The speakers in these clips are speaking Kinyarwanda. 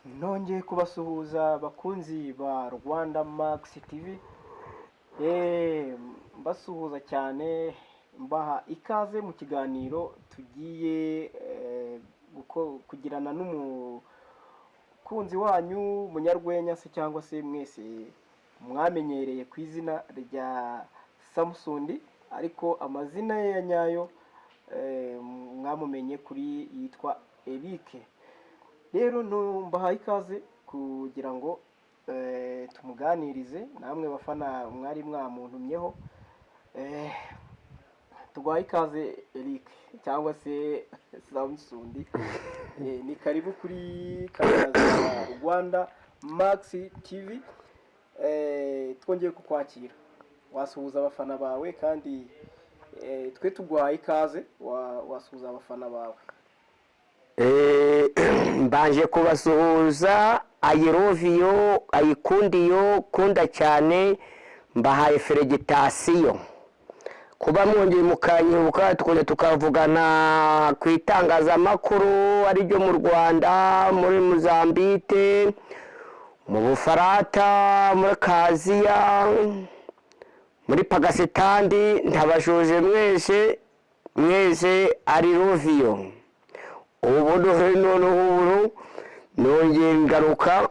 Nongeye kubasuhuza bakunzi ba Rwanda Max TV, mbasuhuza cyane, mbaha ikaze mu kiganiro tugiye kugirana n'umukunzi wanyu, munyarwenya se cyangwa se mwese mwamenyereye ku izina rya Samusundi, ariko amazina ye ya nyayo mwamumenye kuri yitwa Eric. Rero mbahaye ikaze kugira ngo tumuganirize namwe bafana mwari mwamuntumyeho. Tuguhaye ikaze Eric cyangwa se Samusundi. Ni karibu kuri kamera za Rwanda Max TV. Twongeye kukwakira, wasuhuza abafana bawe kandi twe tuguhaye ikaze, wasuhuza abafana bawe. Mbanje kubasuhuza, I love you, ayikundiyo kunda cyane, mbahaye félicitation kuba mwongeye mukanyibuka, tukongera tukavugana ku itangazamakuru ariryo mu Rwanda, muri Mozambique, mu Bufarata, muri Kaziya, muri Pagasitandi. Ndabashuje mwese mwese, I love you. Ubu noneho ubu nongeye ngaruka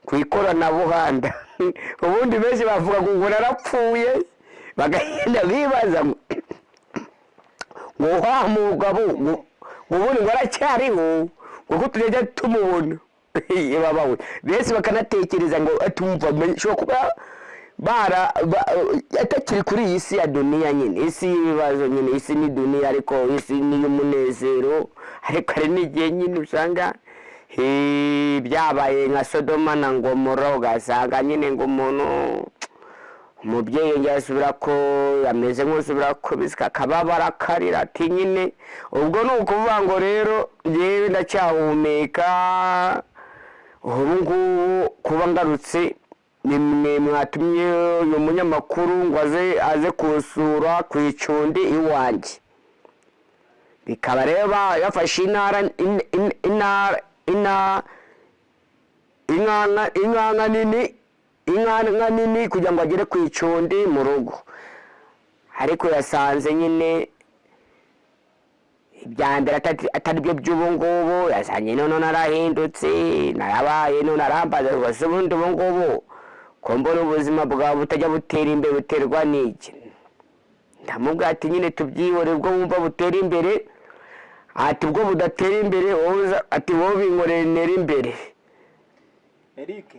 ku ikoranabuhanga. Ubundi benshi bavuga ngo narapfuye, bagahita bibaza ngo wa mugabo ngo ubundi ngo aracyariho, kuko tujya tumubona babawe benshi bakanatekereza ngo tumva ashobora kuba bara atakiri kuri iyi si ya duniya nyine, isi y'ibibazo nyine. Isi ni duniya, ariko isi ni iy'umunezero, ariko hari n'igihe nyine usanga byabaye nka Sodoma na Ngomora, ugasanga nyine ngo umuntu umubyeyi yongera asubira ko ameze nk'usubira ko bisika akababara, akarira ati nyine ubwo ni ukuvuga ngo rero njyewe ndacyahumeka. Ubu ngubu kuba ngarutse ni mwe mwatumye uyu munyamakuru ngo aze kunsura ku icumbi iwanjye, bikaba rero yafashe intara intara inkanka nini, inkanka nini kugira ngo agere ku icumbi mu rugo, ariko yasanze nyine ibya mbere atari byo by'ubu ngubu. Yasanze none narahindutse, narabaye none arambaza ngo ese ubundi ubu ngubu ko mbona ubuzima bwawe butajya butera imbere, buterwa n'iki? Ndamubwira ati nyine tubyihore, ubwo wumva butera imbere, ati ubwo budatera imbere wowe ati wowe binkorere ntere imbere. Eric.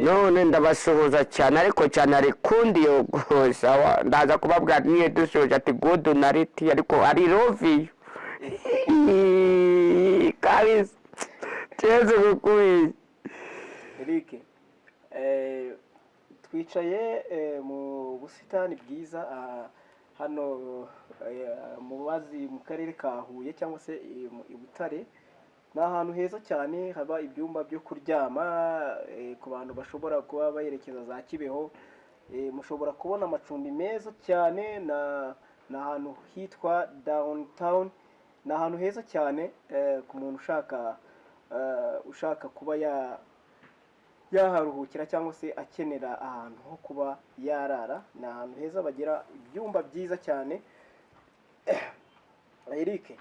None ndabasuhuza cyane, ariko cyane ari kundi yo sawa, ndaza kubabwira niyo dusoje ati good night, ariko I love you kabisa, cyeze kukubeshya. Eric, twicaye mu busitani bwiza, hano mu bazi mu karere ka Huye cyangwa se i Butare. Ni ahantu heza cyane haba ibyumba byo kuryama ku bantu bashobora kuba bayerekeza za Kibeho. Mushobora kubona amacumbi meza cyane na ni ahantu hitwa Downtown. Ni ahantu heza cyane ku muntu ushaka kuba yaharuhukira cyangwa se akenera ahantu ho kuba yarara. Ni ahantu heza bagira ibyumba byiza cyane. Eric,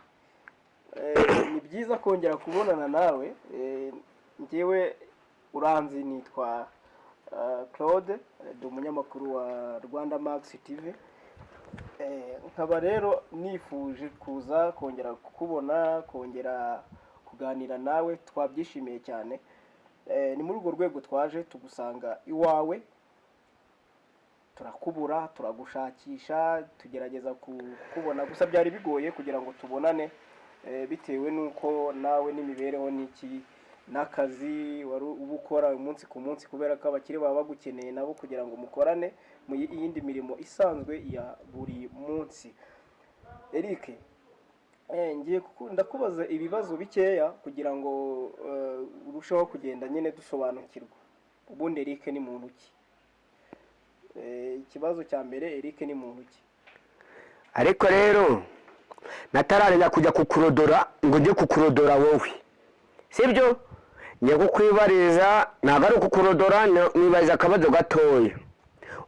ni byiza kongera kubonana nawe. Njyewe uranzi nitwa Claude, ndi umunyamakuru wa Rwanda Max TV. Nkaba rero nifuje kuza kongera kukubona, kongera kuganira nawe, twabyishimiye cyane. Ni muri urwo rwego twaje tugusanga iwawe, turakubura, turagushakisha, tugerageza kukubona, gusa byari bigoye kugira ngo tubonane bitewe n'uko nawe n'imibereho n'iki n'akazi wari uba ukora umunsi ku munsi, kubera ko abakire baba bagukeneye nabo kugira ngo mukorane mu yindi mirimo isanzwe ya buri munsi. Eric, ngiye ndakubaza ibibazo bikeya kugira ngo urusheho kugenda nyine dusobanukirwa. Ubundi Eric ni muntu ki? Ikibazo cya mbere, Eric ni muntu ki? Ariko rero natararenga kujya kukurodora ngo njye kukurodora wowe, sibyo? Njye kukwibariza ntabwo ari ukukurodora, nibariza akabazo gatoya.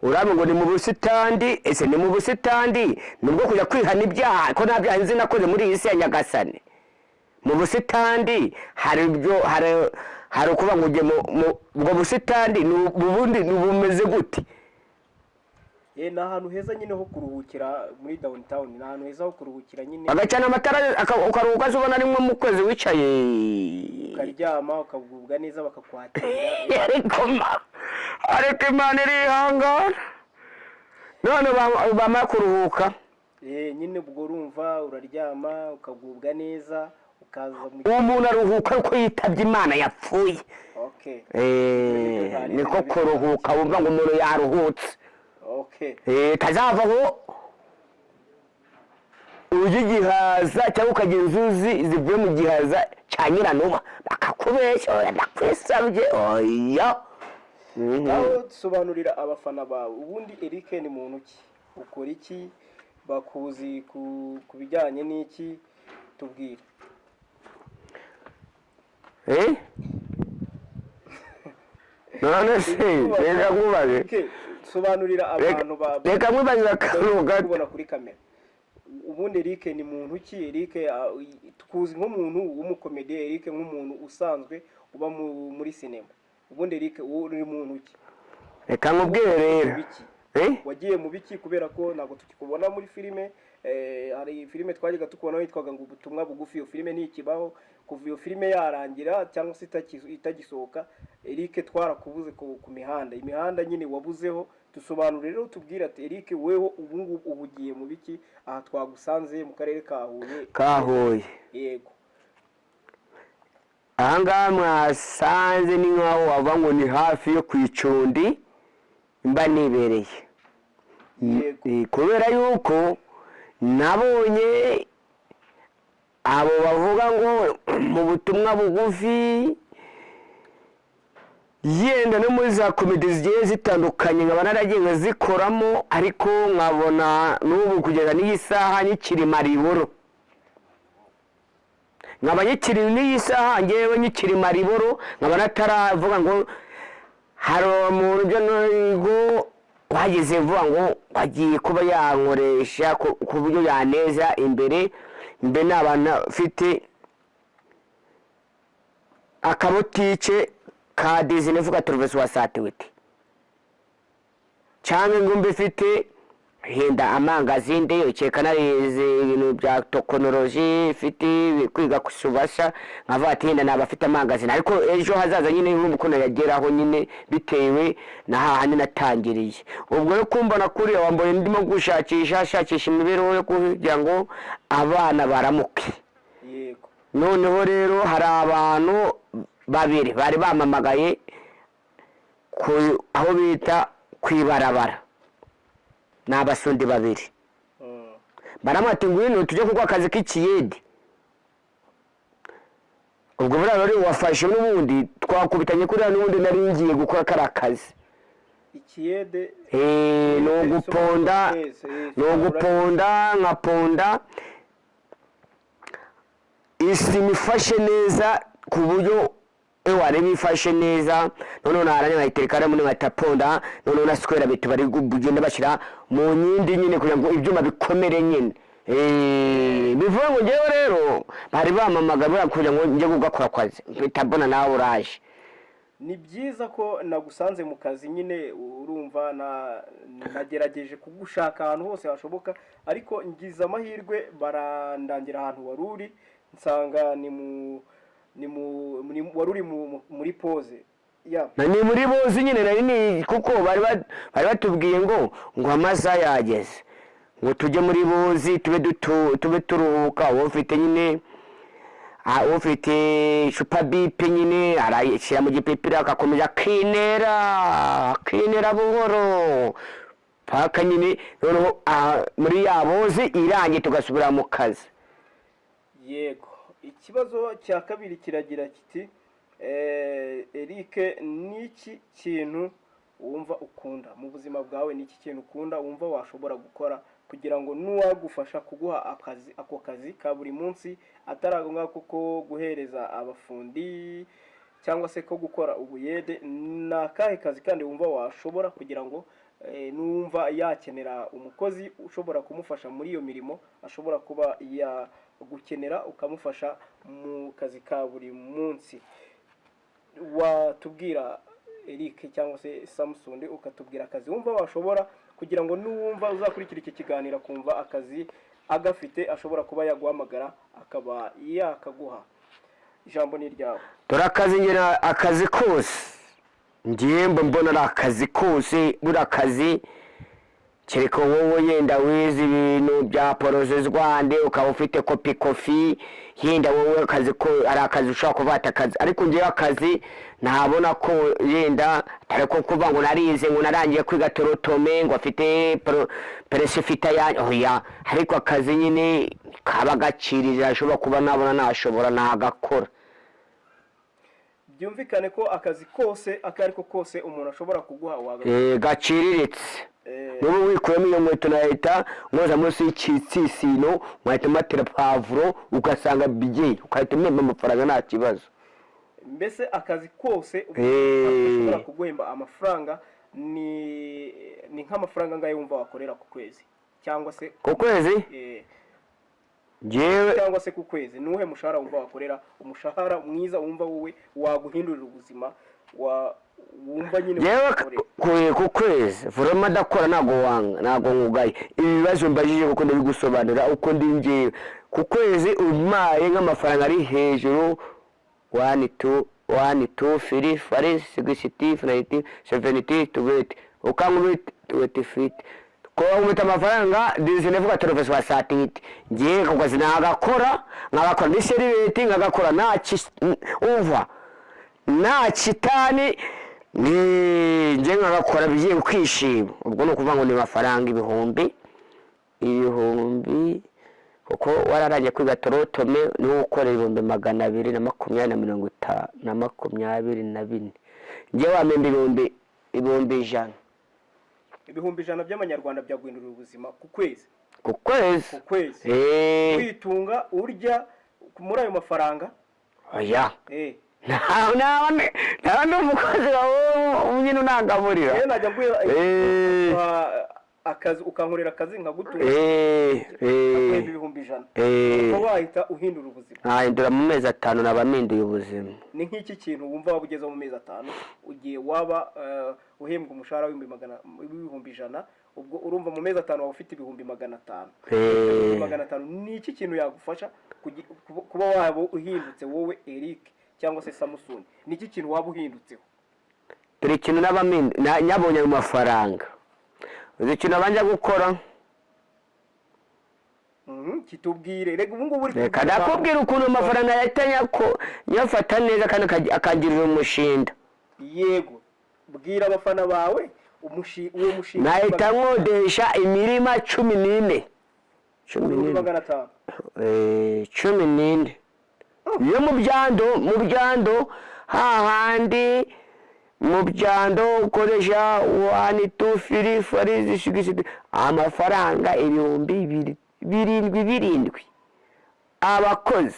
Urambwira ngo ni mu busitani. Ese ni mu busitani nubwo kujya kwihana ibyaha, ko nta byaha nzi nakoze muri iyi si ya Nyagasani? Mu busitani hari ibyo, hari ukuvuga ngo ujye mu ubwo busitani ni ubundi ni bumeze gute? Ni ahantu heza nyine ho kuruhukira muri downtown, ni ahantu heza ho kuruhukira nyine. Bagacana amatara, ukaruhuka se, ubona rimwe mu kwezi wicaye. Ukaryama, ukagubwa neza, bakakwakira. Ariko Imana irihangana, none bamara kuruhuka. Nyine ubwo urumva uraryama ukagubwa neza, ukaza mu Uwo muntu aruhuka ariko yitabye Imana, yapfuye. Okay. Niko kuruhuka wumva ngo umuntu yaruhutse. Okay. Tazavaho urya igihaza cyangwa ukagira inzuzi zivuye mu gihaza cya nyiranuma, bakakubeshya. Oya, ndakwisabye, oya. Aho dusobanurira abafana bawe, ubundi Eric ni muntu ki? Ukora iki? Bakuzi ku bijyanye n'iki? Tubwire. Eh? None se reka nkubaze. Eric, sobanurira abantu ba Reka nkwibaze akantu gato. Kubona kuri kamera, ubundi Eric ni muntu ki? Eric tukuzi nk'umuntu w'umukomediye, Eric nk'umuntu usanzwe uba muri sinema. Ubundi Eric, wowe uri muntu ki? Reka nkubwire rero. Biki? Eh? Wagiye mu biki? Kubera ko ntabwo tukikubona muri filime. Hari filime twajyaga tukubona yitwaga ngo Ubutumwa Bugufi, iyo filime ntikibaho. Kuva iyo filime yarangira cyangwa se itagisohoka, Eric twarakubuze ku mihanda, imihanda nyine wabuzeho. Dusobanurire rero, tubwire ati: Eric, weho ubu ngubu uhugiye mu biki aha twagusanze mu karere ka Huye? Ka Huye. Yego. Ahangaha mwasanze ni nkaho wavuga ngo ni hafi yo ku icundi mba nibereye. Yego. Kubera yuko nabonye abo bavuga ngo mu butumwa bugufi, yenda no muri za komedi zigiye zitandukanye, nkaba naragiye nkazikoramo, ariko nkabona n'ubu kugeza n'iyi saha nyikiri mariboro, nkaba nyikiri n'iyi saha ngewe nyikiri mariboro, nkaba nataravuga ngo hari umuntu ibyo ngo wageze vuba ngo agiye kuba yankoresha ku buryo yaneza imbere, mbe naba mfite akabotike ka dix-neuf quatre-vingt soixante-huit, cyangwa ngo mbe mfite henda amangazinde, ukeka narize ibintu bya tekinoloji, mfite kwiga kusubasha, nkavuga ati henda naba afite amangazine. Ariko ejo hazaza nyine urumva ukuntu yageraho nyine, bitewe na hahandi natangiriye. Ubwo rero kumbona kuriya wambonye ndimo gushakisha shakisha imibereho yo kugira ngo abana baramuke. Noneho rero hari abantu babiri bari bamamagaye ku aho bita ku ibarabara, ni abasundi babiri. Baramwati: "Ngwino tujye kuguha akazi k'ikiyede." Ubwo buriya rero wafashe n'ubundi twakubitanye kuriya, n'ubundi nari ngiye gukora kariya kazi. Ikiyede? Ni uguponda, ni uguponda, nkaponda isima ifashe neza, ku buryo wareba ifashe neza. Noneho narangiza nkayitereka hariya muri, nkahita ponda noneho na square beto bari kugenda bashyira mu nyindi nyine kugira ngo ibyuma bikomere nyine. Bivuga ngo ngewe rero bari bamamagara buriya kugira ngo njye kugakora akazi, mpita mbona nawe uraje. Ni byiza ko nagusanze mu kazi nyine. Urumva nagerageje kugushaka ahantu hose hashoboka, ariko ngize amahirwe barandangira ahantu wari uri, nsanga ni mu wari uri muri pause ya. Na ni muri bozi nyine nari ni kuko bari batubwiye ngo amasaha yageze ngo tujye muri bozi, tube turuhuka. Uwo ufite nyine, ufite icupa bipe nyine arayishyira mu gipipiri, agakomeza akinera, akinera buhoro paka nyine noneho muri ya bozi irangiye tugasubira mu kazi. Yego. Ikibazo cya kabiri kiragira kiti: Eric, ni iki kintu wumva ukunda mu buzima bwawe? Ni iki kintu ukunda wumva washobora gukora kugira ngo n'uwagufasha kuguha akazi, ako kazi ka buri munsi, atari ako ngako ko guhereza abafundi cyangwa se ko gukora ubuyede, ni akahe kazi kandi wumva washobora kugira ngo numva yakenera umukozi ushobora kumufasha muri iyo mirimo, ashobora kuba yagukenera ukamufasha mu kazi ka buri munsi? Watubwira, Eric cyangwa se Samson, ukatubwira akazi wumva washobora kugira ngo n'uwumva uzakurikira iki kiganiro akumva akazi agafite, ashobora kuba yaguhamagara akaba yakaguha. Ijambo ni iryawe. Dore akazi ngira, akazi kose ngiye mba mbona ari akazi kose. Buriya akazi, kereka wowe yenda wize ibintu bya porozezwande, ukaba ufite kopi kofi, yenda wowe akazi ko ari akazi ushobora kuba akazi. Ariko ngewe akazi ntabona ko yenda atari ko kuvuga ngo narize, ngo narangiye kwiga torotome, ngo afite peresifita ya oya. Ariko akazi nyine kaba gaciriye, ashobora kuba nabona nashobora nagakora. Byumvikane ko akazi kose, ako ari ko kose umuntu ashobora kuguha, wagakora. Gaciriritse. Niba wikuyemo iyo nkweto, nahita nkoza munsi y'ikitsisino, nkahita matera pavuro, ugasanga bigiye, ugahita umemba amafaranga, nta kibazo. Mbese akazi kose ushobora kuguhemba amafaranga, ni nk'amafaranga angahe wumva wakorera ku kwezi cyangwa se Ku kwezi? Njyewe Cyangwa se ku kwezi ni uwuhe mushahara wumva wakorera, umushahara mwiza wumva wowe waguhindurira ubuzima, wa wumva nyine Njyewe wakorera? Ku kwezi vuroma ndakora, ntabwo wanga, ntabwo nkugaye ibi bibazo mbajije, kuko ndabigusobanurira uko ndi. Njyewe ku kwezi umpaye nk'amafaranga ari hejuru one two one two three four six nine seventy 20, ukankubita 20 fifty, kuba amafaranga 19 quatre-vingt soixante, ngiye ku kazi nagakora, nkagakora ndi seriveti, nkagakora nta umva, nta kitani ni njye, nkagakora bigiye kwishima. Ubwo ni ukuvuga ngo ni amafaranga ibihumbi, kuko wararangiye kwiga torotome, niwo ukorera 220,000 na 50 na 24, njye wamemba 100,000. 100,000 by'amanyarwanda byaguhindurira ubuzima ku kwezi? Ku kwezi. Ku kwezi. Kwitunga urya muri ayo mafaranga? Oya. Nta ndi umukozi wawe nyine unangaburira. Rero najya nguha akazi, ukankorera akazi nkagutunga, nkaguhemba 100,000, ukaba wahita uhindura ubuzima? Nkahindura mu mezi 5, naba mpinduye ubuzima. Ni nk'iki kintu wumva waba ugezeho mu mezi 5, ugiye waba uhembwa umushahara w'100,000, ubwo urumva mu mezi 5 waba ufite 500,000? 500,000, ni iki kintu yagufasha kuba waba uhindutse wowe Eric cyangwa se Samusoni? Ni iki kintu waba uhindutseho? Dore ikintu naba nyabonye ayo mafaranga, uzi ikintu abanja gukora? Kitubwire rega, ubu ngubu uri Reka kubwira ndakubwira ukuntu amafaranga yahita nyafata neza kandi akangirira umushinga. Yego, bwira abafana bawe uwo mushinga. Nahita nkodesha imirima 14, cumi ibihumbi n'ine 500? 14 yo mu Byando, hahandi mu Byando ukoresha one two three four six, amafaranga 7,000 7,000, abakozi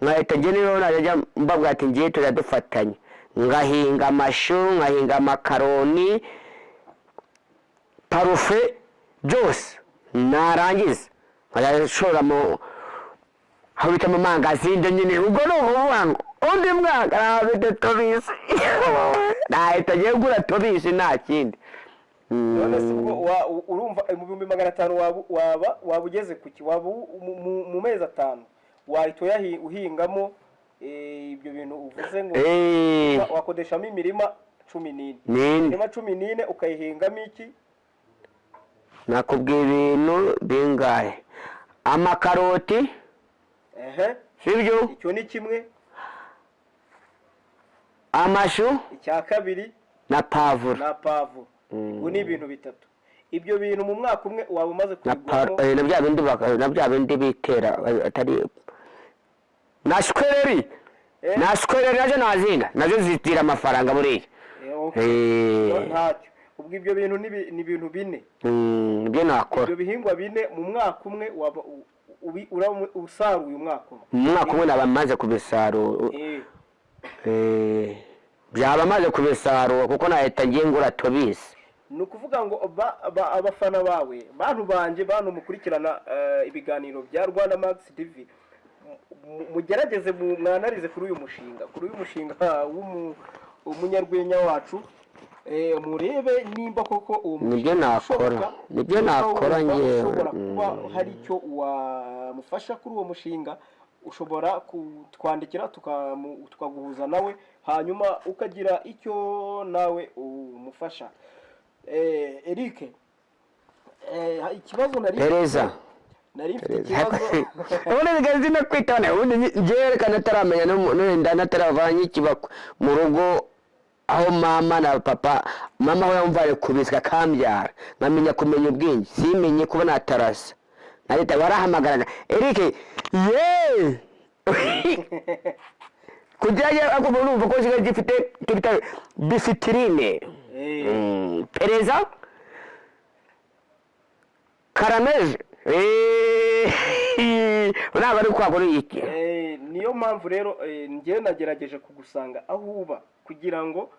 nkahita njye niba najya mbabwira ati ngiye tujya dufatanya, ngahinga amashu, ngahinga amakaroni, parufe, byose, narangiza nkajya nshora mu aho bita mu mangazinde nyine. Ubwo ni ukuvuga ngo undi mwaka ntabwo tobisi, nahita ngiye gura tobisi, nta kindi. None se ubwo urumva mu 500,000 waba ugeze ku ki? Waba mu mezi 5 wahita uhingamo ibyo bintu uvuze ngo wakodeshamo imirima 14? Nine. Imirima 14 ukayihingamo iki? Nakubwiye ibintu bingahe? Amakaroti. Sibyo? Icyo ni kimwe. Amashu. Icya kabiri. Na pavuro. Na pavuro. Ubwo ni ibintu bitatu. Ibyo bintu mu mwaka umwe waba umaze na kubiguramo na bya bindi na bya bindi bitera, atari na sikwereri. Na sikwereri nazo nazinga, nazo zitira amafaranga buriya. Okay. Ntacyo, ubwo ibyo bintu ni ibintu bine. Ibyo nakora. Ibyo bihingwa bine mu mwaka umwe waba usaruye umwaka umwe. Mu mwaka umwe naba maze kubisarura. Byaba maze kubisarura kuko nahita ngiye ngura tobisi. Ni ukuvuga ngo abafana bawe, bantu banjye, bantu mukurikirana ibiganiro bya Rwanda Max TV, mugerageze mwanarize kuri uyu mushinga w'umunyarwenya wacu, murebe nimba koko uwo Nibyo mushinga nakora. ushoboka, Nibyo nimba nakora wumva njyewe. ushobora kuba hari icyo wamufasha kuri uwo mushinga, ushobora kutwandikira tukaguhuza nawe, hanyuma ukagira icyo nawe umufasha. Eric, ikibazo nari Pereza. Nari mfite ikibazo. Ubundi bikazi no kwitana, ubundi njyewe reka nataramenya n'enda nataravanye ikiba mu rugo aho mama na papa, mama aho yamvaye kubiswa akambyara, nkamenya kumenya ubwenge, simenye kuba natarasa nahita barahamagaraga Eric ye kugira ngo ariko urumva ko kigali gifite icyo bita bisitirine. Pereza karameje. Ntabwo ari kwa kuri iki. Niyo mpamvu rero njyewe nagerageje kugusanga aho uba kugira ngo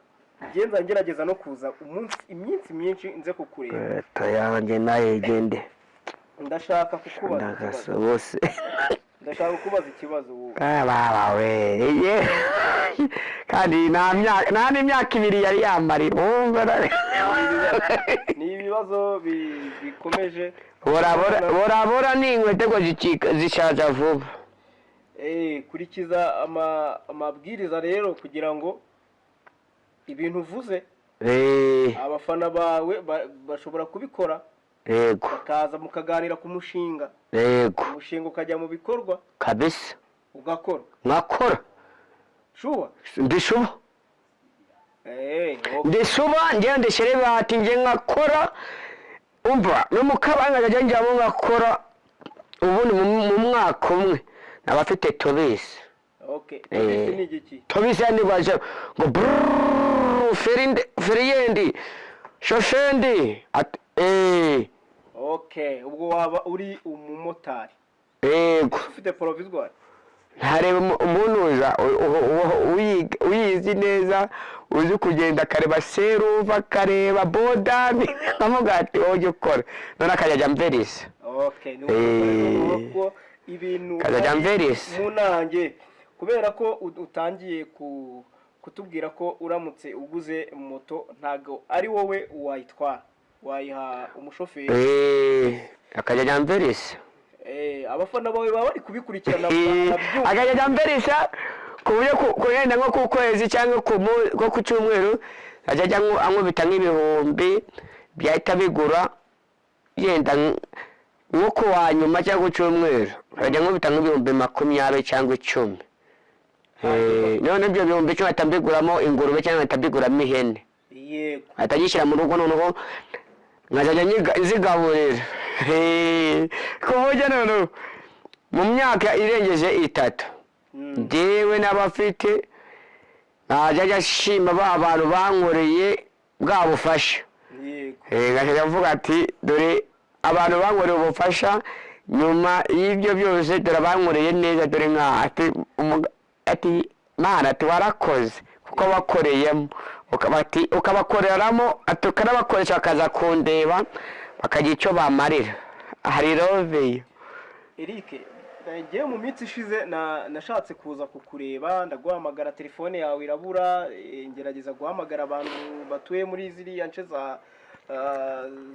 njye nza ngerageza no kuza umunsi, iminsi myinshi nze kukureba. Leta yanjye nayo igende. Ndashaka kukubaza Ndagasa ikibazo. Bose. Ndashaka kukubaza ikibazo wowe. Ah, baba we. Ye. Kandi nta myaka, nta n'imyaka 2 yari yamarira wumva Ni ibibazo bikomeje. Borabora borabora ni inkweto ngo zicika zishaza vuba. Kurikiza amabwiriza rero kugira ngo ibintu uvuze abafana bawe bashobora kubikora, bakaza mukaganira ku mushinga, umushinga ukajya mu bikorwa. Kabisa. Ugakora. Nkakora. Sure? Ndishuba. Okay. Ndishuba njyewe, ndishyira ibati njye nkakora, umva no mu kabari nkajya njyamo nkakora, ubundi mu mwaka umwe naba afite tobisi. Okay, tobisi ni igiki? Tobisi yani baje ngo brrrr, ferinde feriyendi shofendi at. Okay, ubwo waba uri umumotari? Yego. Ufite provisoire? Ntareba umunuza uyizi neza, uzi kugenda akareba seruva, akareba bodani, nkamuga ati wowe ujya ukora, none akajya ajya mverisa. Okay, ni ukuvuga ko ibintu Kazajya mverisa. mu nanjye kubera ko utangiye kutubwira ko uramutse uguze moto ntago ari wowe wayitwara, wayiha umushoferi. Akajya ajya mverisa. Abafana bawe baba bari kubikurikirana, barabyumva. Akajya ajya mverisa ku buryo kugenda nko ku kwezi cyangwa nko ku cyumweru ajya ajya ankubita nk'ibihumbi byahita bigura yenda nko ku wa nyuma cyangwa ku cyumweru akajya ankubita nk'ibihumbi 20 cyangwa 10. None ibyo bihumbi 10 ahita mbiguramo ingurube cyangwa ahita mbiguramo ihene, ahita agishyira mu rugo, noneho nkazajya nzigaburira. Ku buryo noneho mu myaka irengeje 3 njyewe n'abafite ntajya ajya ashima ba bantu bankoreye bwa bufasha. Nkajya avuga ati dore abantu bankoreye ubufasha nyuma y'ibyo byose, dore abankoreye neza, dore nka ati ati mana, ati warakoze kuko wakoreyemo, ati ukabakoreramo, ati ukanabakoresha bakaza kundeba bakagira icyo bamarira, hari roveyo. Eric, ngewe mu minsi ishize nashatse kuza kukureba, ndaguhamagara telefone yawe irabura, ngerageza guhamagara abantu batuye muri ziriya nce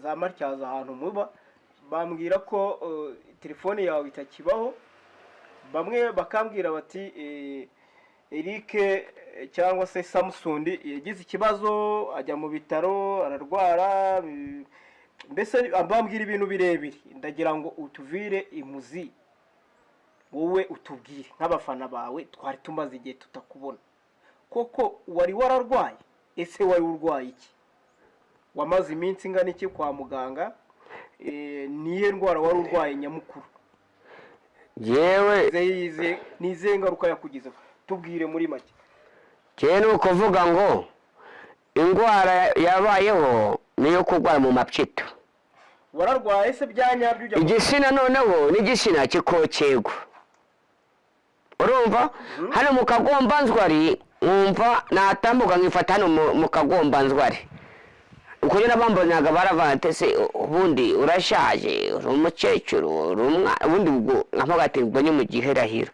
za Matyazo ahantu muba, bambwira ko telefone yawe itakibaho. Bamwe bakambwira bati Eric cyangwa se Samson yagize ikibazo ajya mu bitaro ararwara, mbese bambwira ibintu birebire. Ndagira ngo utuvire imuzi, wowe utubwire nk'abafana bawe twari tumaze igihe tutakubona, koko wari wararwaye? Ese wari urwaye iki? Wamaze iminsi ingana iki kwa muganga? Niyo ndwara wari urwaye nyamukuru? Yewe. Ni izihe ngaruka yakugizeho? Tubwire muri make. Njyewe ni ukuvuga ngo indwara yabayeho niyo kurwara mu mapyito. Wararwaye se bya nyabyo ujya Igisina noneho n'igisina kikokerwa, urumva hano mu kagombanzwari. Nkumva natambuka nkifata hano mu kagombanzware. Uko nyine bambonaga baravuga se, ubundi urashaje, uri umukecuru, uri umwana? Ubundi ubwo nkavuga ati ubwo ni mu gihirahiro.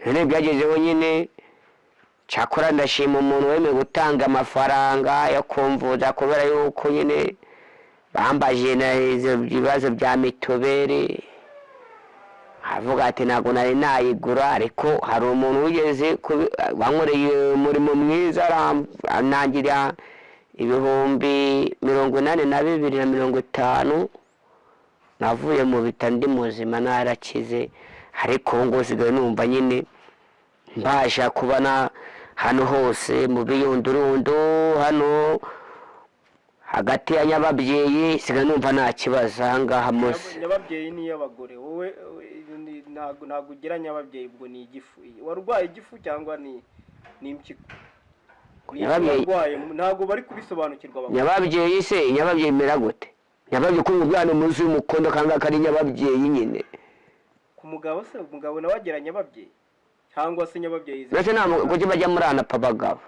None byagezeho nyine. Cyakora ndashima umuntu wemeye gutanga amafaranga yo kumvuza, kubera yuko nyine bambaje na izo bibazo bya mituweli, avuga ati ntabwo nari nayigura, ariko hari umuntu wigeze bankoreye umurimo mwiza, anangira 82,050. Navuye mu bitaro ndi muzima, narakize. Ariko ubu ngubu nsigaye numva nyine mbasha kubona hano hose mu biyundurundu, hano hagati ya nyababyeyi, nsigaye numva nta kibazo aha ngaha munsi. Nyababyeyi ni iy'abagore. Wowe ntabwo ugira nyababyeyi, ubwo ni igifu. Warwaye igifu cyangwa ni impyiko? Ni iki? Nyababyeyi. Warwaye, ntabwo bari kubisobanukirwa abagore. Nyababyeyi se, nyababyeyi imera gute? Nyababyeyi ko umwana munsi y'umukondo kanga kari nyababyeyi nyine. Ku mugabo se, umugabo nawe agira nyababyeyi cyangwa se nyababyeyi Mbese nta kuki bajya muri ANAPO abagabo?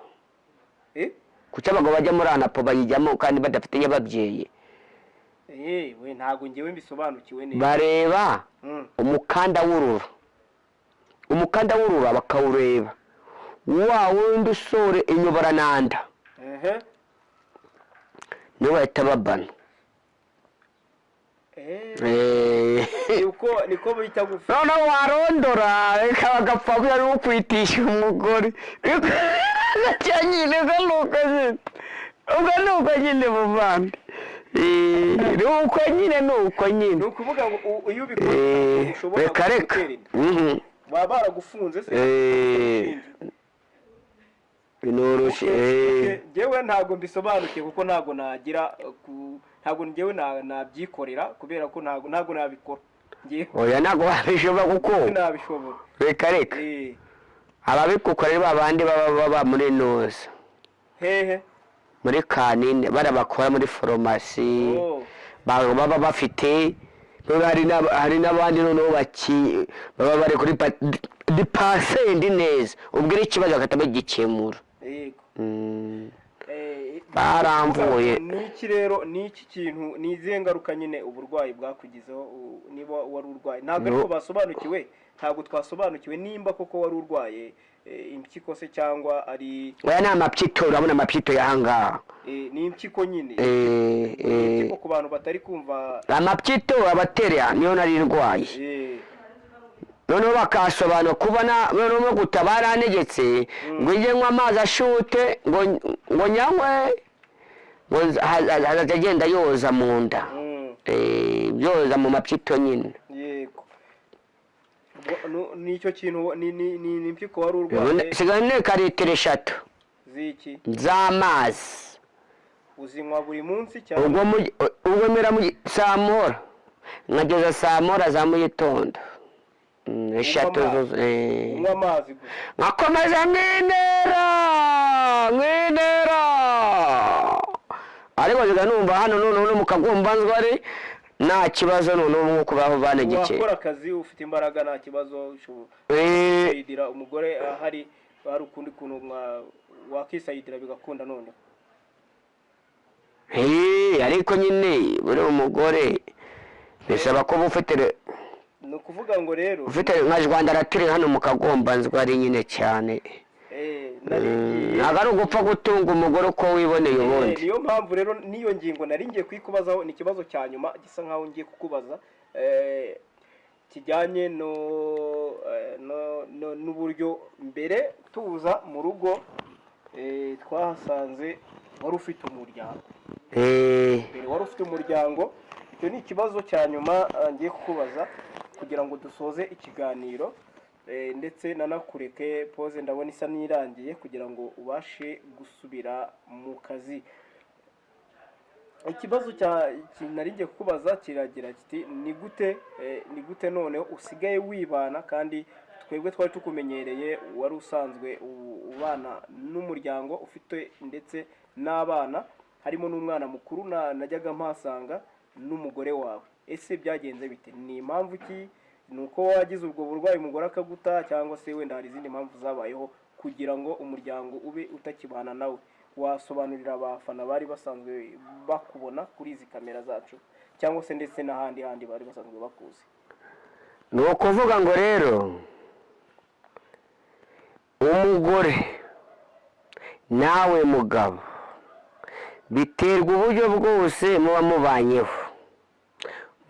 Eh? Kuki abagabo bajya muri ANAPO, bayijyamo kandi badafite nyababyeyi? Eh, we ntabwo ngewe mbisobanukiwe neza. Bareba umukanda w'urura, umukanda w'urura bakawureba, wa wundi usore inyoborananda, niwe bahita babana. Eh, Eh. niko bita gufa. Noneho warondora reka bagapfa buriya ari ukwitisha umugore cya nyine. Ubwo ni uko nyine, ubwo ni uko nyine muvandi. Eh, ni uko nyine, ni uko nyine. Ni ukuvuga ngo iyo ubikoze Eh, ushobora reka reka gutera inda. Baba baragufunze se? Eh, binoroshye. Okay, njyewe ntabwo mbisobanukiwe kuko ntabwo nagira ntabwo njyewe nabyikorera, kubera ko ntabwo nabikora njyewe. Oya, ntabwo wabishobora kuko Nabishobora. Reka reka. Eh. Ababikukora ari babandi baba baba muri nuza Hehe? Muri kanine, barabakora muri farumasi. Oh. Baba bafite noneho hari n'abandi noneho baba bari kuri dipasendi neza, ubwira ikibazo bagahita bagikemura. Yego. Eh, Baramvuye. Ni iki rero, ni iki kintu, ni izihe ngaruka nyine uburwayi bwakugizeho, niba wari urwaye? Ntabwo ariko basobanukiwe, ntabwo twasobanukiwe nimba koko wari urwaye impyiko se cyangwa ari Oya, ni amapyito, urabona amapyito y'ahangaha. Ni impyiko nyine. Eh, Ni eh, impyiko ku bantu batari kumva. Amapyito abateria niyo nari ndwaye. Noneho bakasobanura kubona noneho no guta barantegetse ngo njye nywa amazi ashute, ngo nyanywe, ngo hazajya agenda yoza mu nda. Eh, yoza mu mapyito nyine. Yego. Ubwo nicyo kintu ni impyiko wari urwaye. Sigaye nteka litiro 3 Z'iki? z'amazi. Uzinywa buri munsi cyangwa? Ubwo mera mu saa moya nkageza saa moya za mu gitondo. 3 Amazi. zuzuye. Unywa amazi gusa? Nkakomeza nkintera nkintera, ariko nsigaye numva hano noneho no mu kagombanzwa ari nta kibazo noneho, nk'uko baho banegekeye. Wakora akazi ufite imbaraga, nta kibazo, ushobora Eh, kwisayidira umugore ahari, hari ukundi kuntu wakisayidira bigakunda noneho. Eh, ariko nyine buri umugore bisaba kuba ufite Ni ukuvuga ngo rero ufite nka Rwanda ratiri hano mu kagombanzwa ari nyine cyane. Nari ngiye Ntabwo ari ugupfa gutunga umugore uko wiboneye. Ubundi Niyo mpamvu rero n'iyo ngingo nari ngiye kuyikubazaho, ni ikibazo cya nyuma gisa nkaho ngiye kukubaza, kijyanye no n'uburyo mbere tuza mu rugo, twahasanze wari ufite umuryango. Mbere wari ufite umuryango. Icyo ni ikibazo cya nyuma ngiye kukubaza kugira ngo dusoze ikiganiro, ndetse nanakureke pause, ndabona isa n'irangiye, kugira ngo ubashe gusubira mu kazi. Ikibazo cya nari ngiye kukubaza kiragira kiti: ni gute noneho usigaye wibana, kandi twebwe twari tukumenyereye wari usanzwe ubana n'umuryango, ufite ndetse n'abana, harimo n'umwana mukuru najyaga mpasanga n'umugore wawe? Ese byagenze bite? Ni impamvu ki? Ni uko wagize ubwo burwayi umugore akaguta, cyangwa se wenda hari izindi mpamvu zabayeho kugira ngo umuryango ube utakibana nawe? Wasobanurira abafana bari basanzwe bakubona kuri izi kamera zacu, cyangwa se ndetse n'ahandi handi bari basanzwe bakuzi? Ni ukuvuga ngo rero umugore nawe mugabo biterwa uburyo bwose muba mubanyeho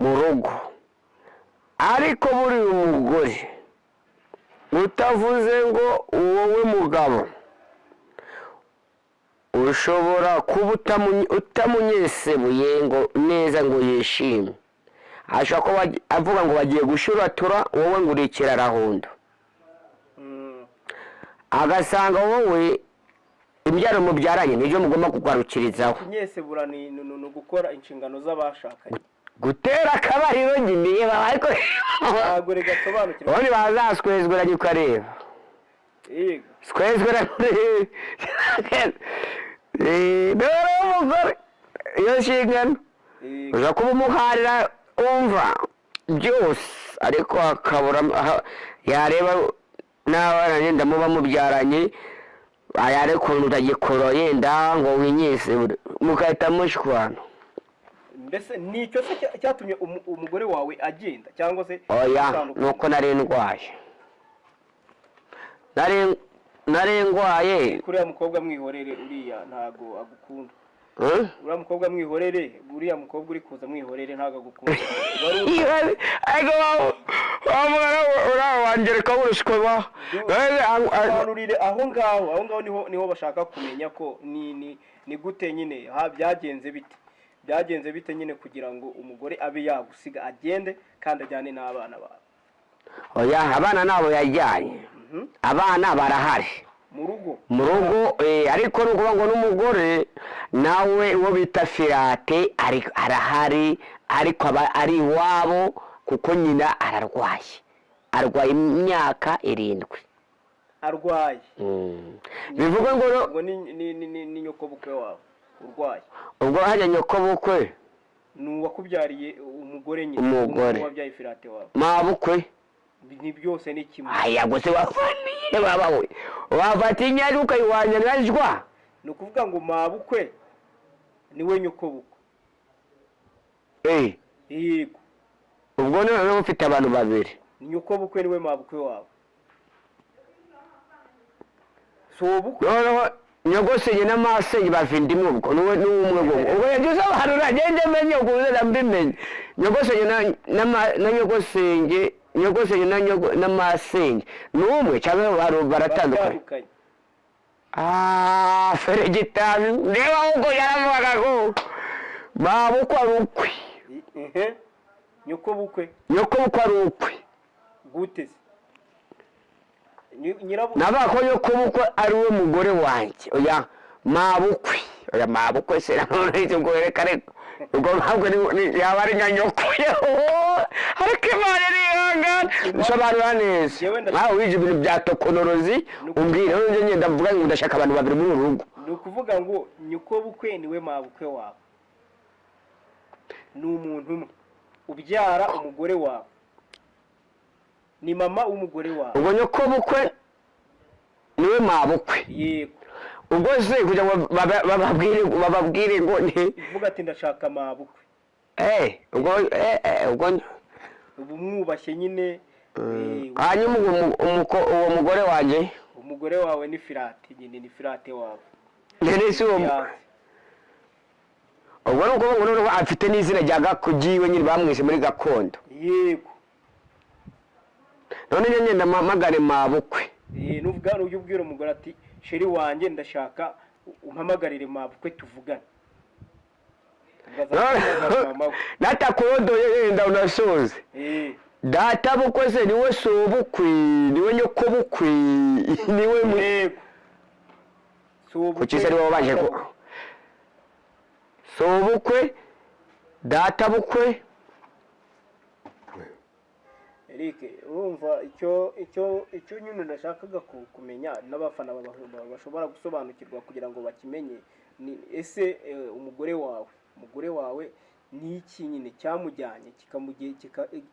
mu rugo, ariko buriya umugore utavuze ngo wowe mugabo ushobora kuba utamunyesebuye ngo neza ngo yishime, ashobora kuba avuga ngo bagiye gushuratura, wowe ngo uri ikirarahundo, agasanga wowe imbyaro mubyaranye nibyo mugomba kugarukirizaho. Kunyesebura ni ugukora inshingano z'abashakanye. Gutera akabariro nyine ariko. Ntabwo regasobanukirwa. Ubundi bazaswezweranye ukareba. Yego. Swezwera rero umugore iyo nshingano Yego. uza kuba umuharira wumva byose, ariko akabura yareba n'abana yenda muba mubyaranye, yareba ukuntu utagikora yenda ngo winyise, mugahita mushwana. Mbese ni icyo se cyatumye umugore wawe agenda, cyangwa se Oya. mutandukana? Nuko nari ndwaye, nari ndwaye. Kuriya mukobwa mwihorere, uriya ntago agukunda. Hmm? Uriya mukobwa mwihorere, uriya mukobwa uri kuza mwihorere, ntago agukunda. Wari Ariko wa mwana uriya wangereka w'uruswa wa Sobanurire aho ngaho, aho ngaho niho bashaka kumenya ko ni gute nyine ha byagenze bite, byagenze bite nyine kugira ngo umugore abe yagusiga agende kandi ajyane n'abana bawe? Oya, abana nabo yajyanye, abana barahari. Mu rugo? Mu rugo, ariko ni ukuvuga ngo n'umugore nawe uwo bita Firate arahari, ariko aba ari iwabo kuko nyina ararwaye, arwaye imyaka 7. Arwaye? Bivuga ngo Ubwo ni nyokobukwe wawe urwaye? Ubwo hajya nyokobukwe. Ni uwakubyariye umugore nyine? Umugore. Wabyaye Firate wawe. Mabukwe. Ni byose ni kimwe. Aya gusa wafaniye baba we wafata inyanya ukayiwanya najwa. Ni ukuvuga ngo mabukwe niwe nyokobukwe? Eh. Yego. Ubwo noneho ufite abantu babiri. Ni nyokobukwe niwe mabukwe wawe, si ubukwe. Noneho nyogosenge n'amasenge bava indimu, ubwo niwe n'umwe, ubwo yagize usobanura ngende menye, ubwo uzajya mbimenye. Nyogosenge na nyogosenge, nyogosenge na n'amasenge ni umwe cyangwa baratandukanye? Baratandukanye. Ah, feregitari niba ahubwo yaravugaga ngo mabukwe ari ukwe. Ehe, nyokobukwe. Nyokobukwe ari ukwe. Gute se? Nyirabu Navuga ko nyokobukwe ari we mugore wanjye. Oya, mabukwe, oya, mabukwe se nanone ubwo reka reka, ubwo ntabwo yaba ari nka nyoko, ariko Imana irihangana. Nsobanura neza. Nawe wize ibintu bya tekinoloji, umbwire rero ngenda mvuga ngo ndashaka abantu babiri muri uru rugo. Ni ukuvuga ngo nyokobukwe niwe mabukwe wawe, ni umuntu umwe ubyara umugore wawe, ni mama w'umugore wawe. Ubwo nyokobukwe niwe mabukwe? Yego. Ubwo se kugira ngo bababwire ngo ni Uvuga ati ndashaka mabukwe. Ubwo ubwo Ubu mwubashye nyine. Hanyuma uwo mugore wanjye? Umugore wawe ni Firate nyine, ni Firate wawe. None se uwo Fiyanse. Ubwo ni ukuvuga ngo noneho afite n'izina rya ryiwe nyine bamwise muri gakondo? Yego. None njye ngenda mpamagare mabukwe? Nuvuga ujya ubwira umugore ati chéri wanjye, ndashaka umpamagarire mabukwe tuvugane. Ubwo azahamagara mama we. Natakurodoye yenda unasoze. Data bukwe se niwe sobukwe, niwe nyokobukwe, niwe Yego, si ubukwe. Kuki se ari wowe wabanje ko sobukwe, data bukwe? Eric, urumva icyo nyine nashakaga kumenya n'abafana bashobora gusobanukirwa kugira ngo bakimenye ni ese umugore wawe Ni iki nyine cyamujyanye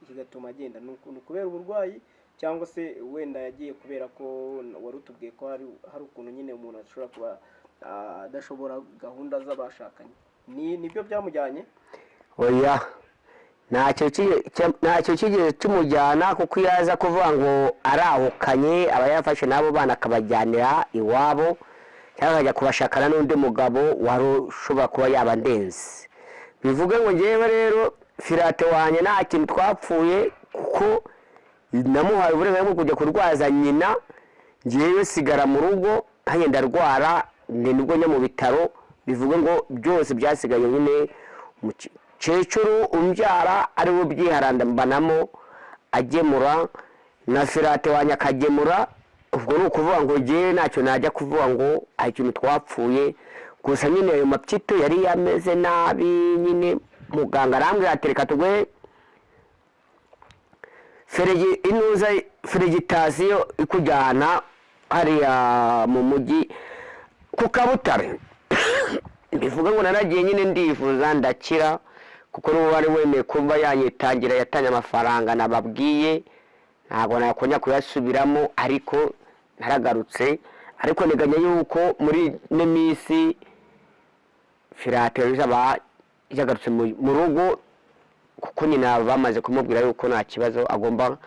kigatuma agenda? Ni ukubera uburwayi, cyangwa se wenda yagiye kubera ko wari utubwiye ko hari ukuntu nyine umuntu ashobora kuba adashobora gahunda z'abashakanye? Ni nibyo byamujyanye? Oya, ntacyo kigeze kimujyana, kuko iyo aza kuvuga ngo arahukanye, aba yarafashe n'abo bana akabajyanira iwabo, cyangwa akajya kubashakana n'undi mugabo wari ushobora kuba yaba ndenze. Bivuge ngo ngewe rero Firate wanjye nta kintu twapfuye, kuko namuhaye uburenganzira bwo kujya kurwaza nyina, ngewe sigara mu rugo, nanjye ndarwara, ni nibwo njya mu bitaro. Bivuge ngo byose byasigaye nyine umukecuru umbyara ari we ubyiharambanamo, agemura na Firate wanjye akagemura. Ubwo ni ukuvuga ngo ngewe ntacyo najya kuvuga ngo hari ikintu twapfuye. Gusa nyine ayo mapyito yari yameze nabi nyine, muganga arambwira ati: "Reka tuguhe feregi inuza ferigitasiyo ikujyana hariya mu mujyi ku Kabutare." Bivuga ngo naragiye nyine, ndivuza, ndakira, kuko n'ubu wari wemeye kuba yanyitangira, yatanye amafaranga nababwiye, ntabwo nakongera kuyasubiramo. Ariko naragarutse, ariko nteganya yuko muri ino minsi Firate izaba yagarutse mu rugo, kuko nyina bamaze kumubwira yuko nta kibazo, agomba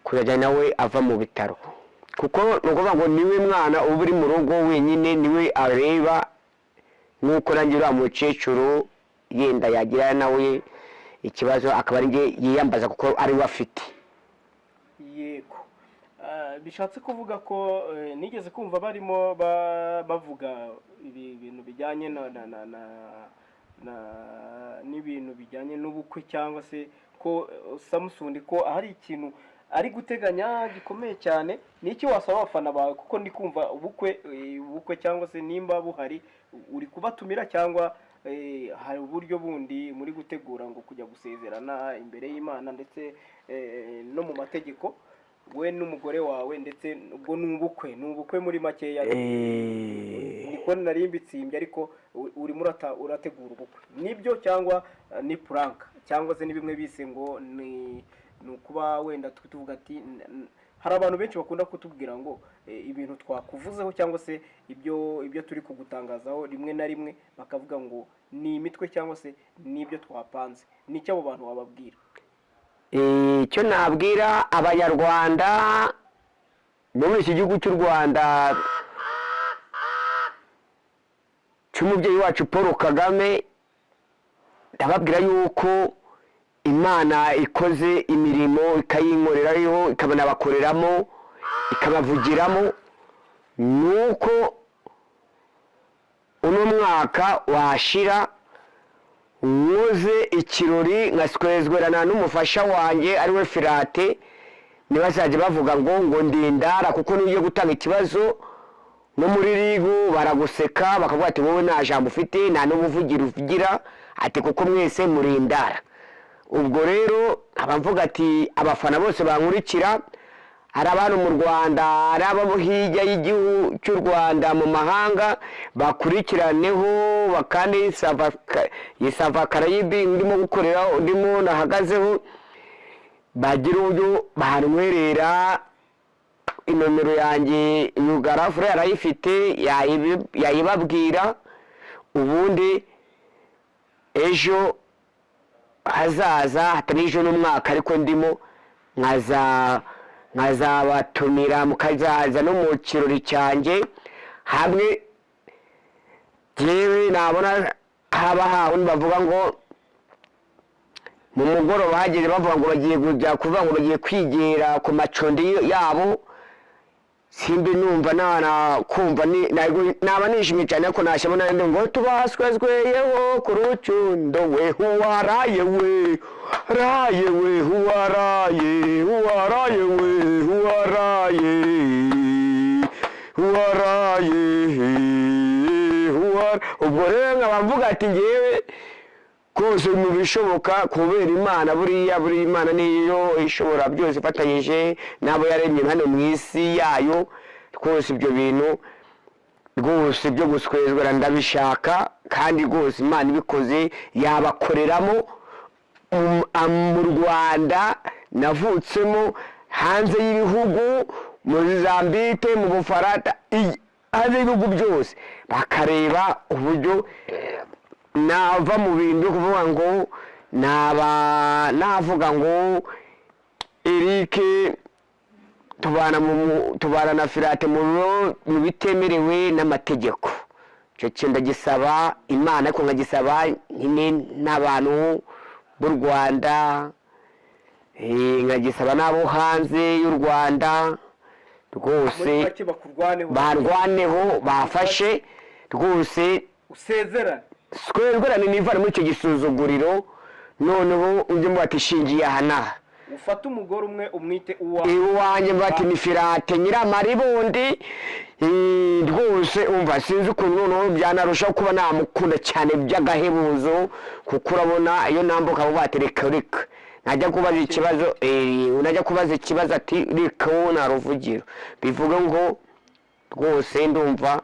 kuzajya nawe ava mu bitaro, kuko ni ukuvuga ngo niwe mwana uba uri mu rugo wenyine, niwe areba, nk'uko nanjye uriya mukecuru yenda yagira nawe ikibazo akaba ari njye yiyambaza, kuko ari we afite. Yego. Bishatse kuvuga ko nigeze kumva barimo bavuga ibi bintu bijyanye na n'ibintu bijyanye n'ubukwe, cyangwa se ko Samusoni ko hari ikintu ari guteganya gikomeye cyane. Ni iki wasaba abafana bawe? Kuko ndi kumva ubukwe cyangwa se nimba buhari, uri kubatumira, cyangwa hari uburyo bundi muri gutegura ngo kujya gusezerana imbere y'Imana ndetse no mu mategeko, we n'umugore wawe, ndetse ubwo ni ubukwe muri makeya, niko nari mbitsimbye. Ariko urimo urategura ubukwe, nibyo, cyangwa ni prank, cyangwa se ni bimwe bise ngo ni ukuba wenda tuvuga ati hari abantu benshi bakunda kutubwira ngo ibintu twakuvuzeho cyangwa se ibyo turi kugutangazaho, rimwe na rimwe bakavuga ngo ni imitwe cyangwa se ni ibyo twapanze. Nicyo abo bantu wababwira? Icyo nabwira Abanyarwanda bo muri iki gihugu cy'u Rwanda cy'umubyeyi wacu Paul Kagame, ndababwira yuko Imana ikoze imirimo ikayinkoreraho, ikabanabakoreramo, ikabavugiramo, nuko uno mwaka washira nkoze ikirori nkaswezwerana n'umufasha wanjye ariwe Firate. Ntibazajya bavuga ngo ndindara, kuko niyo ugiye gutanga ikibazo no muri RIB baraguseka, bakavuga ati: "Wowe nta jambo ufite, nta n'ubuvugiro ugira," ati kuko mwese murindara. Ubwo rero abavuga ati abafana bose bankurikira, ari abantu mu Rwanda, ari abo hirya y'igihugu cy'u Rwanda mu mahanga, bakurikiraneho bakandi Sava Karayibi ndimo gukorera, ndimo nahagazeho, bagira uburyo bantwerera inomero yanjye. Yugarafure arayifite, yayibabwira. Ubundi ejo hazaza, hatari ejo n'umwaka, ariko ndimo nkazabatumira mukazaza no mu kirori cyanjye hamwe. Yewe, nabona haba hawundi bavuga ngo mu mugoroba hageze, bavuga ngo bagiye kujya kuvuga ngo bagiye kwigira ku macumbi yabo, simbi numva nana kumva naba nishimye cyane, ariko nashyamo nandi ngo tubaswezweyeho ku rucundo we, huwaraye we, raye we, huwaraye, huwaraye we, huwaraye, huwaraye, huwara. Ubwo rero nkaba mvuga ati ngewe kose mu bishoboka, kubera Imana, buriya buriya Imana niyo ishobora byose, ifatanyije n'abo yaremye hano mu isi yayo. Rwose ibyo bintu Rwose byo guswezwera ndabishaka, kandi rwose Imana ibikoze yabakoreramo mu Rwanda navutsemo, hanze y'ibihugu, muri Zambike, mu Bufaransa, hanze y'ibihugu byose, bakareba uburyo nava mu bintu byo kuvuga ngo naba navuga ngo Eric tubana na Firate mu bitemerewe n'amategeko. Icyo kintu ndagisaba Imana, ariko nkagisaba nyine n'abantu b'u Rwanda, nkagisaba n'abo hanze y'u Rwanda rwose. Muri make bakurwaneho. Barwaneho, bafashe rwose. Usezerane. Swerwerane, nivane muri icyo gisuzuguriro, noneho ujye muba ati shingiye aha n'aha. Ufate umugore umwe umwite uwawe. Iwanjye bati ni Firate nyiramaribundi. Rwose umva, sinzi ukuntu noneho byanarushaho kuba namukunda cyane by'agahebuzo, kuko urabona iyo nambuka bo bati reka reka, najya kubaza ikibazo, najya kubaza ikibazo ati reka wowe nta ruvugiro. Bivuga ngo rwose ndumva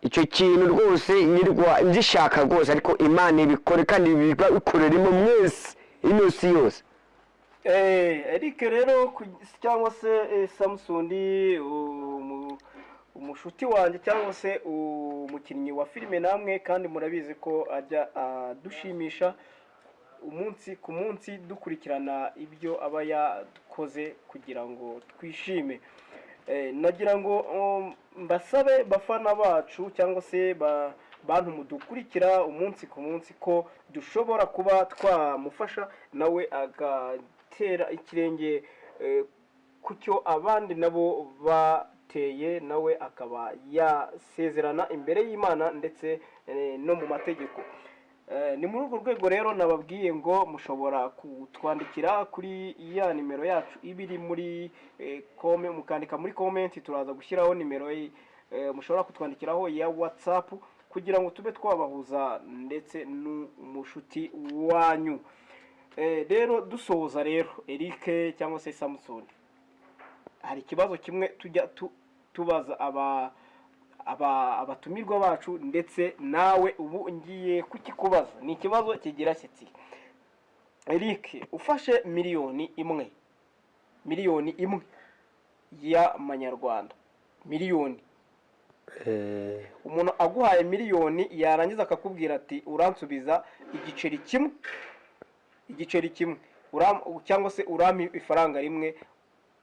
icyo kintu rwose nyirwa ngishaka rwose, ariko Imana ibikore kandi ibikoreremo mwese ino si yose. Eric rero cyangwa se Samusoni, umushuti wanjye cyangwa se umukinnyi wa filime namwe kandi murabizi ko ajya adushimisha umunsi ku munsi, dukurikirana ibyo aba yakoze kugira ngo twishime. Nagira ngo mbasabe bafana bacu cyangwa se bantu mudukurikira umunsi ku munsi ko dushobora kuba twamufasha nawe agatera ikirenge ku cyo abandi nabo bateye, nawe akaba yasezerana imbere y'Imana ndetse no mu mategeko. Ni muri urwo rwego rero nababwiye ngo mushobora kutwandikira kuri ya nimero yacu iba iri muri mukandika muri comment, turaza gushyiraho nimero mushobora kutwandikiraho ya WhatsApp kugira ngo tube twabahuza ndetse n'umushuti wanyu. Rero dusoza rero, Eric cyangwa se Samson, hari ikibazo kimwe tujya tubaza aba abatumirwa bacu, ndetse nawe ubu ngiye kukikubaza. Ni ikibazo kigira kiti: Eric, ufashe 1,000,000, 1,000,000 y'amanyarwanda, miliyoni, umuntu aguhaye miliyoni yarangiza akakubwira ati uransubiza igiceri kimwe, igiceri kimwe, cyangwa se urampa ifaranga rimwe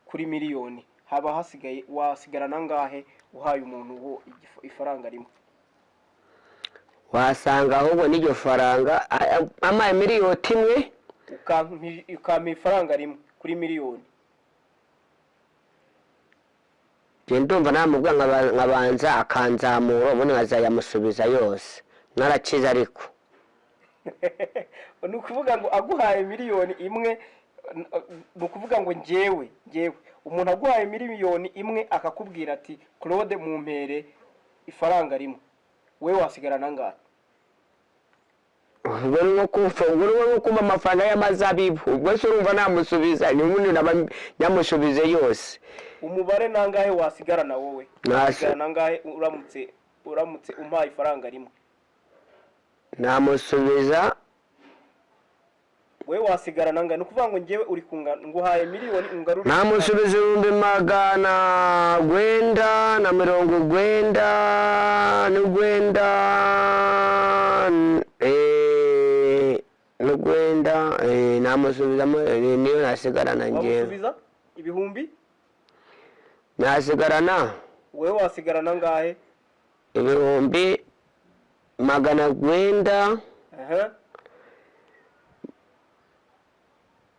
kuri miliyoni, haba hasigaye wasigarana angahe uhaye umuntu wo ifaranga rimwe? Wasanga ahubwo n'iryo faranga amaye 1,000,000. Ukampa ifaranga rimwe kuri miliyoni. Njye ndumva namubwira nkabanza akanzamura, ubundi nkazayamusubiza yose narakize, ariko Ni ukuvuga ngo aguhaye 1,000,000, ni ukuvuga ngo njyewe umuntu aguhaye 1,000,000 akakubwira ati Claude mumpere ifaranga rimwe, we wasigarana angahe? Ubwo ni nko kumva, ubwo ni nko kumva amafaranga y'amazabibu. Ubwo se urumva namusubiza? Ni ubundi naba nyamusubize yose. Umubare nangahe wasigarana wowe? Wasigarana angahe uramutse umpaye ifaranga rimwe? Namusubiza. Wowe wasigarana angahe? Ni ukuvuga ngo njyewe uri kungana nguhaye miliyoni ungarure. Namusubiza 999, namusubizamo, niyo nasigarana njyewe. Wamusubiza ibihumbi? Nasigarana. Wowe wasigarana angahe? 900,000. Aha.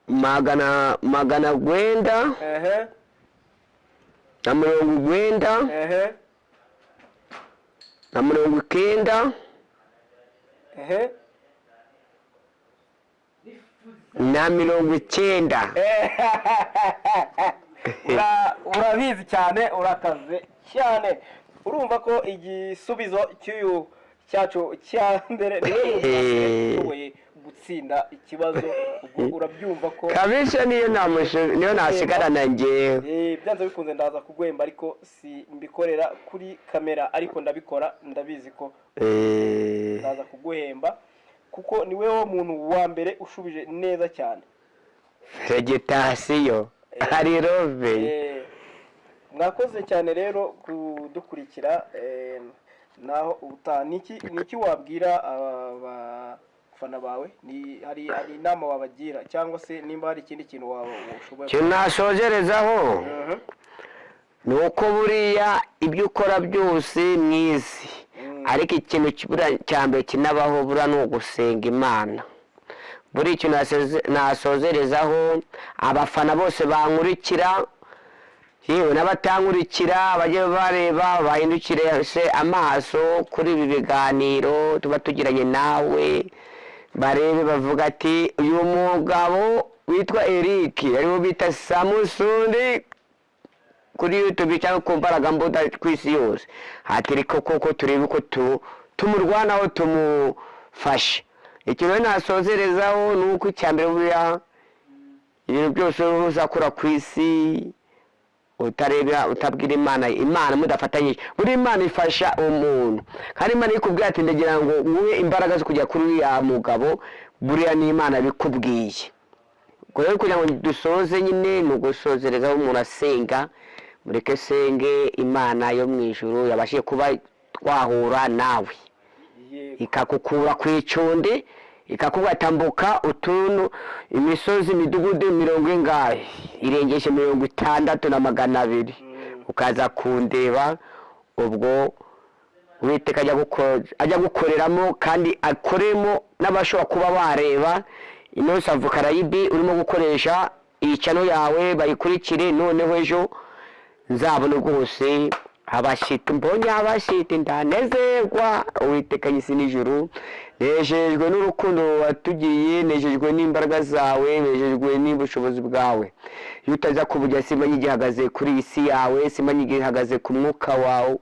900 Aha. na 90 Aha. na 90 Aha. na 90. Urabizi cyane, urakaze cyane. Urumva ko igisubizo cy'uyu cyacu cya mbere niwe muntu wa mbere ushoboye. gutsinda ikibazo, ubwo urabyumva ko Kabisa, niyo niyo nasigarana njyewe. Byanze bikunze ndaza kuguhemba, ariko si mbikorera kuri kamera, ariko ndabikora, ndabizi ko ndaza kuguhemba kuko ni wowe muntu wa mbere ushubije neza cyane. Vegetation hari rove. Mwakoze cyane rero kudukurikira, naho ubutaha. Niki wabwira abafana bawe? Ni hari inama wabagira, cyangwa se nimba hari ikindi kintu waba ushoboye? Ikintu nasozerezaho ni uko buriya ibyo ukora byose mu isi, ariko ikintu buriya cya mbere kinabaho buriya ni ugusenga Imana. Buriya ikintu nasozerezaho abafana bose bankurikira, yewe n'abatankurikira, bajye bareba, bahindukire se amaso kuri ibi biganiro tuba tugiranye nawe, barebe bavuga ati: "Uyu mugabo witwa Eric, ariwo bita Samusundi kuri YouTube cyangwa ku mbaragambuga ku isi yose," ati ariko koko turebe uko tumurwanaho, tumufashe. Ikintu rero nasozerezaho ni uko icya mbere buriya ibintu byose uzakora ku isi utareba, utabwira Imana, Imana mudafatanyije, buri Imana ifasha umuntu. Kandi Imana ikubwira ati: "Ndagira ngo nguhe imbaraga zo kujya kuri uriya mugabo," buriya ni Imana bikubwiye. Ubwo rero kugira ngo dusoze nyine, ni ugusozerezaho umuntu asenga. Mureke senge Imana yo mu ijuru yabashije kuba twahura nawe, ikakukura ku icundi, ikakugatambuka utuntu, imisozi, imidugudu mirongo ingahe irengeje 60 na 200, ukaza kundeba. Ubwo Uwiteka ajya gukoreramo kandi akoremo n'abashobora kuba bareba ino subscribe urimo gukoresha iyi channel yawe, bayikurikire. Noneho ejo nzabona rwose abashyitsi, mbonye abashyitsi ndanezerwa. Uwiteka isi n'ijuru, nejejwe n'urukundo watugiriye, nejejwe n'imbaraga zawe, nejejwe n'ubushobozi bwawe. Iyo utaza kubujya simba nkigihagaze kuri iyi si yawe, simba nkigihagaze ku mwuka wawe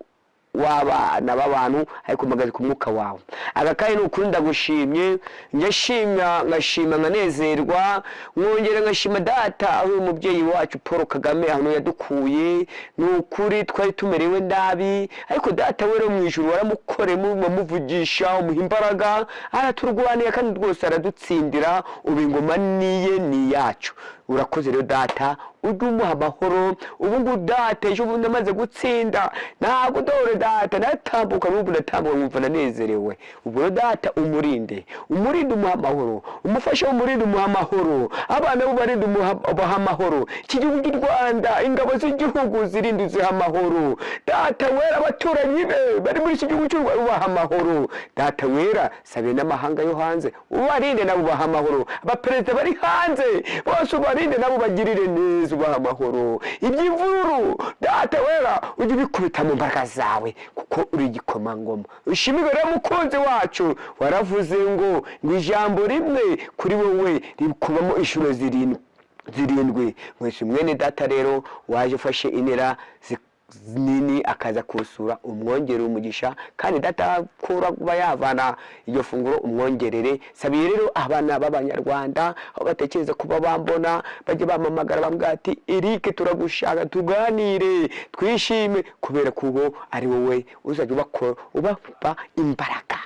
w'abana b'abantu, ariko mpagaze ku mwuka wawe. Aka kanya ni ukuri ndagushimye, njya shima, ngashima, nkanezerwa, nkongera ngashima data aho uyu mubyeyi wacu Paul Kagame, ahantu yadukuye. Ni ukuri twari tumerewe nabi, ariko data we mu ijuru waramukoremo, umuvugisha, umuha imbaraga, araturwanira kandi rwose aradutsindira. Ubu ingoma niye, ni iyacu. Urakoze rero data, ujye umuha amahoro. Ubu ngubu data, ejo bundi amaze gutsinda, ntabwo dore data natambuka, n'ubu ndatambuka nkumva ndanezerewe. Ubwo rero data umurinde, umurinde, umuha amahoro, umufashe, umurinde, umuha amahoro, abana bo barinde, ubaha amahoro, iki gihugu cy'u Rwanda, ingabo z'igihugu zirinde, uziha amahoro. Data wera, abaturanyi be bari muri iki gihugu cy'u Rwanda ubaha amahoro. Data wera, sabe n'amahanga yo hanze ubarinde, nabo ubaha amahoro. Abaperezida bari hanze bose ubarinde, nabo ubagirire neza, ubaha amahoro. Iby'imvururu, data wera, ujye ubikubita mu mbaraga zawe kuko uri igikomangoma. Ushimirwe rero mukunzi wacu, waravuze ngo ijambo rimwe kuri wowe rikubamo inshuro zirindwi zirindwi. Mwese mwene data rero waje ufashe intera nini akaza kusura, umwongerere umugisha, kandi data kura kuba yavana iryo funguro umwongerere. Sabiye rero abana b'abanyarwanda aho batekereza kuba bambona, bajye bampamagara bambwira ati: "Eric, turagushaka tuganire, twishime," kubera ko uwo ari wowe uzajya ubapa imbaraga.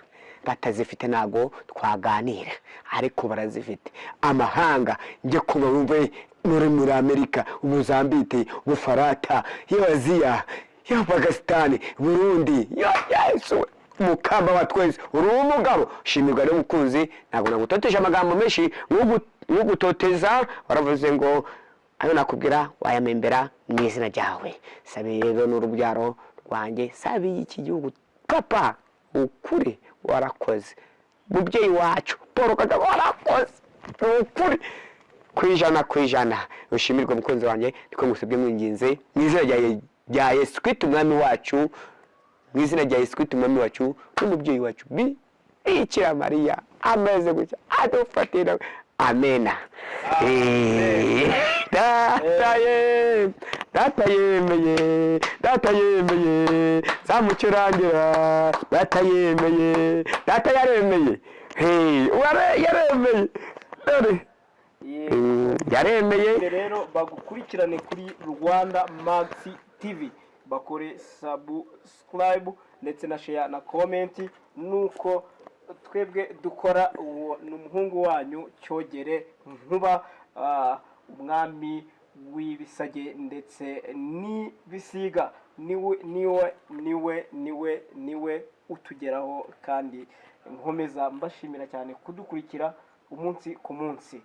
Batazifite ntago twaganira, ariko barazifite. Amahanga njye kuba wumve muri Amerika, Mozambike, Ubufarata, Aziya, ya Pakisitani, Burundi, ya Yesu mukamba wa twese, uri umugabo. Shimirwa rero mukunzi, ntabwo nagutoteje amagambo menshi nk'ugutoteza. Waravuze ngo ayo nakubwira wayamembera mu izina ryawe. Sabiye rero n'urubyaro rwanjye, sabiye iki gihugu. Papa, ukuri warakoze, mubyeyi wacu Paul Kagame, warakoze, ni ukuri 100%. Ushimirwe mukunzi wanjye, niko ngusabye mwinginze mu izina rya Yesu Kristo umwami wacu, mu izina rya Yesu Kristo umwami wacu n'umubyeyi wacu Bikira Mariya ameze gutya adufatira. Amena. Data ye, data yemeye, data yemeye, zamucurangira, data yemeye, data yaremeye. Hey, yaremeye dore. Yego. Yaremeye. Rero bagukurikirane kuri Rwanda Max TV, bakore subscribe ndetse na share na comment, nuko twebwe dukora. Uwo ni umuhungu wanyu Cyogere Nkuba, umwami w'ibisage ndetse n'ibisiga. Niwe, niwe, niwe, niwe, niwe utugeraho, kandi nkomeza mbashimira cyane kudukurikira umunsi ku munsi.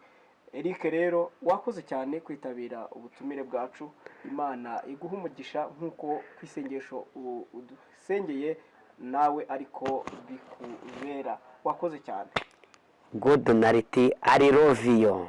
Eric rero, wakoze cyane kwitabira ubutumire bwacu. Imana iguha umugisha nk'uko ku isengesho udusengeye nawe ariko bikubera. Wakoze cyane. Good night, I love you.